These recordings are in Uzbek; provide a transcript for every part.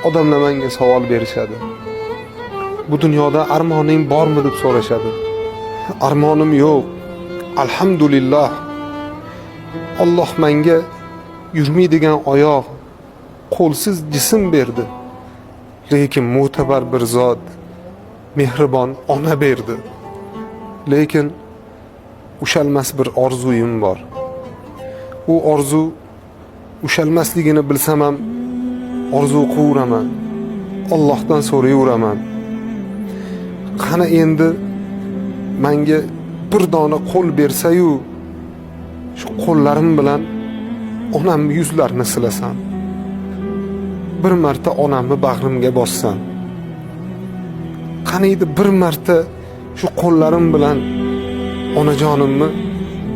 Odamlar menga savol berishadi. Bu dunyoda armoning bormi deb so'rashadi. Armonim yo'q. Alhamdulillah. Alloh menga yurmaydigan oyoq, qo'lsiz jism berdi. Lekin mo'tabar bir zot, mehribon ona berdi. Lekin ushalmas bir orzuyim bor. U orzu ushalmasligini bilsam ham orzu qilveraman. Allohdan so'rayveraman. Qani endi menga bir dona qo'l bersa-yu, shu qo'llarim bilan onamni yuzlarini silasam. Bir marta onamni bag'rimga bossam. Qani edi bir marta shu qo'llarim bilan onajonimni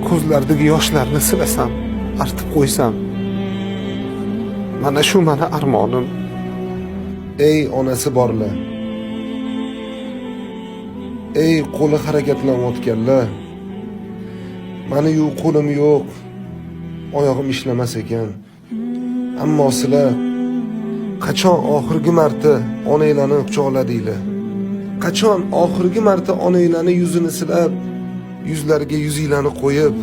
ko'zlaridagi yoshlarni silasam, artib qo'ysam. Mana shu mani armonim. Ey onasi borlar. Ey qo'li harakatlanayotganlar. Mani-yu qo'lim yo'q. Oyog'im ishlamas ekan. Ammo sizlar qachon oxirgi marta onanglarni quchoqladinglar? Qachon oxirgi marta onanglarni yuzini silab, yuzlariga yuzinglarni qo'yib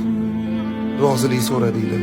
rozilik so'radinglar?